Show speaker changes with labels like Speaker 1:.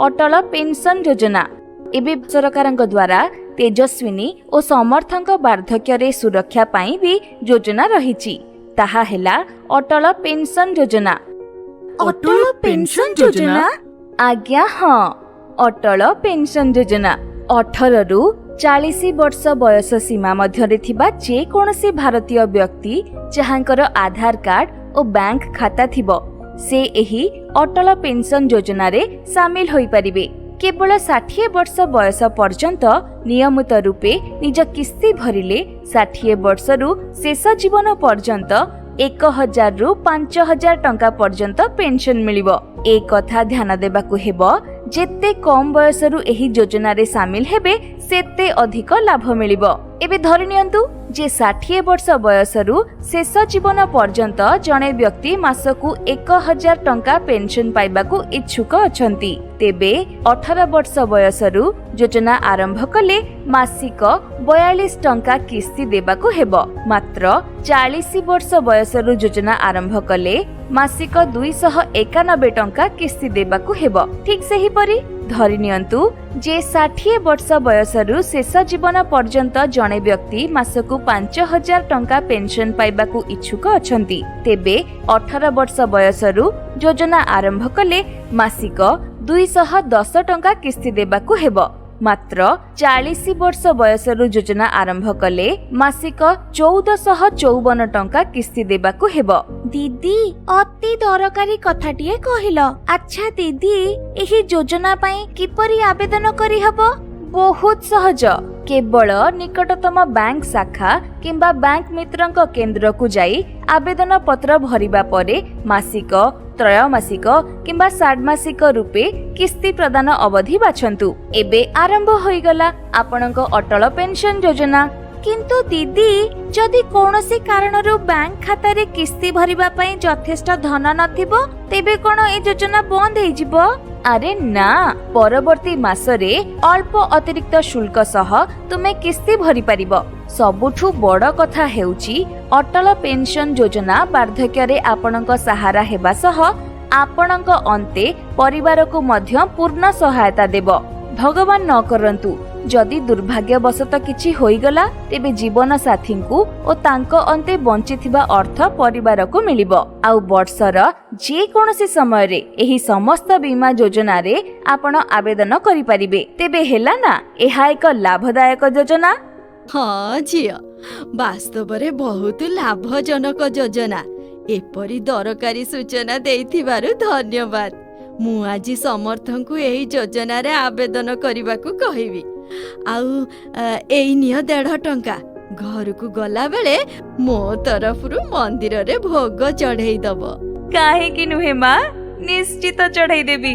Speaker 1: Atal pension ଯୋଜନା। ଏବେ ସରକାରଙ୍କ ଦ୍ୱାରା ତେଜସ୍ୱିନୀ ଓ ସମର୍ଥଙ୍କ ବାର୍ଦ୍ଧକ୍ୟରେ ସୁରକ୍ଷା ପାଇଁ ବି ଯୋଜନା ରହିଛି। ତାହା ହେଲା ଅଟଳ ପେନସନ ଯୋଜନା।
Speaker 2: ଅଟଳ ପେନସନ ଯୋଜନା?
Speaker 1: ଆଜ୍ଞା ହଁ, ଅଟଳ ପେନସନ ଯୋଜନା। 18ରୁ 40 ବର୍ଷ ବୟସ ସୀମା ମଧ୍ୟରେ ଥିବା ଯେକୌଣସି ଭାରତୀୟ ବ୍ୟକ୍ତି, ଯାହାଙ୍କର ଆଧାର କାର୍ଡ ଓ ବ୍ୟାଙ୍କ ଖାତା ଥିବ, ସେ ଏହି ଅଟଳ ପେନସନ ଯୋଜନାରେ ସାମିଲ ହୋଇପାରିବେ। କେବଳ 60 ବର୍ଷ ବୟସ ପର୍ଯ୍ୟନ୍ତ ନିୟମିତ ରୂପେ ନିଜ କିସ୍ତି ଭରିଲେ 60 ବର୍ଷରୁ ଶେଷ ଜୀବନ ପର୍ଯ୍ୟନ୍ତ 1000ରୁ 5000 ଟଙ୍କା ପର୍ଯ୍ୟନ୍ତ ପେନସନ ମିଳିବ। ଏ କଥା ଧ୍ୟାନ ଦେବାକୁ ହେବ, ଯେତେ କମ ବୟସରୁ ଏହି ଯୋଜନାରେ ସାମିଲ ହେବେ, ସେତେ ଅଧିକ ଲାଭ ମିଳିବ। ଏବେ ଧରି ନିଅନ୍ତୁ ଯେ 60 ବର୍ଷ ବୟସରୁ ଶେଷ ଜୀବନ ପର୍ଯ୍ୟନ୍ତ ଜଣେ ବ୍ୟକ୍ତି ମାସକୁ 1000 ଟଙ୍କା ପେନସନ ପାଇବାକୁ ଇଚ୍ଛୁକ ଅଛନ୍ତି। ତେବେ 18 ବର୍ଷ ବୟସରୁ ଯୋଜନା ଆରମ୍ଭ କଲେ ମାସିକ 42 ଟଙ୍କା କିସ୍ତି ଦେବାକୁ ହେବ। ମାତ୍ର 40 ବର୍ଷ ବୟସରୁ ଯୋଜନା ଆରମ୍ଭ କଲେ ମାସିକ 291 ଟଙ୍କା କିସ୍ତି ଦେବାକୁ ହେବ। ଠିକ୍ ସେହିପରି ଧରି ନିଅନ୍ତୁ ଯେ 60 ବର୍ଷ ବୟସରୁ ଶେଷ ଜୀବନ ପର୍ଯ୍ୟନ୍ତ ଜଣେ ବ୍ୟକ୍ତି ମାସକୁ 5000 ଟଙ୍କା ପେନସନ ପାଇବାକୁ ଇଚ୍ଛୁକ ଅଛନ୍ତି। ତେବେ 18 ବର୍ଷ ବୟସରୁ ଯୋଜନା ଆରମ୍ଭ କଲେ ମାସିକ 210 ଟଙ୍କା କିସ୍ତି ଦେବାକୁ ହେବ। ମାତ୍ର 40 ବର୍ଷ ବୟସରୁ ଯୋଜନା ଆରମ୍ଭ କଲେ ମାସିକ 1454 ଟଙ୍କା କିସ୍ତି ଦେବାକୁ ହେବ। ଦିଦି, ଅତି ଦରକାରୀ କଥାଟିଏ କହିଲ। ଆଚ୍ଛା ଦିଦି, ଏହି ଯୋଜନା ପାଇଁ କିପରି ଆବେଦନ କରିହେବ? ବହୁତ ସହଜ। କେବଳ ନିକଟତମ ବ୍ୟାଙ୍କ ଶାଖା କିମ୍ବା ବ୍ୟାଙ୍କ ମିତ୍ରଙ୍କ କେନ୍ଦ୍ରକୁ ଯାଇ ଆବେଦନ ପତ୍ର ଭରିବା ପରେ ମାସିକ, ତ୍ରୟମାସିକ କିମ୍ବା ଷାଣ୍ମାସିକ ରୂପେ କିସ୍ତି ପ୍ରଦାନ ଅବଧି ବାଛନ୍ତୁ। ଏବେ ଆରମ୍ଭ ହୋଇଗଲା ଆପଣଙ୍କ ଅଟଳ ପେନସନ ଯୋଜନା। କିନ୍ତୁ ଦିଦି, ଯଦି କୌଣସି କାରଣରୁ ବ୍ୟାଙ୍କ ଖାତାରେ କିସ୍ତି ଭରିବା ପାଇଁ ଯଥେଷ୍ଟ ଧନ ନଥିବ, ତେବେ କଣ ଏ ଯୋଜନା ବନ୍ଦ ହେଇଯିବ? ଆରେ ନା, ପରବର୍ତ୍ତୀ ମାସରେ ଅଳ୍ପ ଅତିରିକ୍ତ ଶୁଳ୍କ ସହ ତୁମେ କିସ୍ତି ଭରିପାରିବ। ସବୁଠୁ ବଡ଼ କଥା ହେଉଛି, ଅଟଳ ପେନସନ ଯୋଜନା ବାର୍ଦ୍ଧକ୍ୟରେ ଆପଣଙ୍କ ସାହାରା ହେବା ସହ ଆପଣଙ୍କ ଅନ୍ତେ ପରିବାରକୁ ମଧ୍ୟ ପୂର୍ଣ୍ଣ ସହାୟତା ଦେବ। ଭଗବାନ ନ କରନ୍ତୁ, ଯଦି ଦୁର୍ଭାଗ୍ୟବଶତଃ କିଛି ହୋଇଗଲା, ତେବେ ଜୀବନ ସାଥୀଙ୍କୁ ଓ ତାଙ୍କ ଅନ୍ତେ ବଞ୍ଚିଥିବା ଅର୍ଥ ପରିବାରକୁ ମିଳିବ। ଆଉ ବର୍ଷର ଯେକୌଣସି ସମୟରେ ଏହି ସମସ୍ତ ବୀମା ଯୋଜନାରେ ଆପଣ ଆବେଦନ କରିପାରିବେ। ତେବେ ହେଲା ନା, ଏହା ଏକ ଲାଭଦାୟକ ଯୋଜନା?
Speaker 2: ହଁ ଝିଅ, ବାସ୍ତବରେ ବହୁତ ଲାଭଜନକ ଯୋଜନା। ଏପରି ଦରକାରୀ ସୂଚନା ଦେଇଥିବାରୁ ଧନ୍ୟବାଦ। ମୁଁ ଆଜି ସମର୍ଥଙ୍କୁ ଏହି ଯୋଜନାରେ ଆବେଦନ କରିବାକୁ କହିବି। ଆଉ ଏଇ ନିଅ 1.5 ଟଙ୍କା। ଘରକୁ ଗଲାବେଳେ ମୋ ତରଫରୁ ମନ୍ଦିରରେ ଭୋଗ ଚଢ଼େଇ ଦବ।
Speaker 1: କାହିଁକି ନୁହେଁ ମା, ନିଶ୍ଚିତ ଚଢେଇ ଦେବି।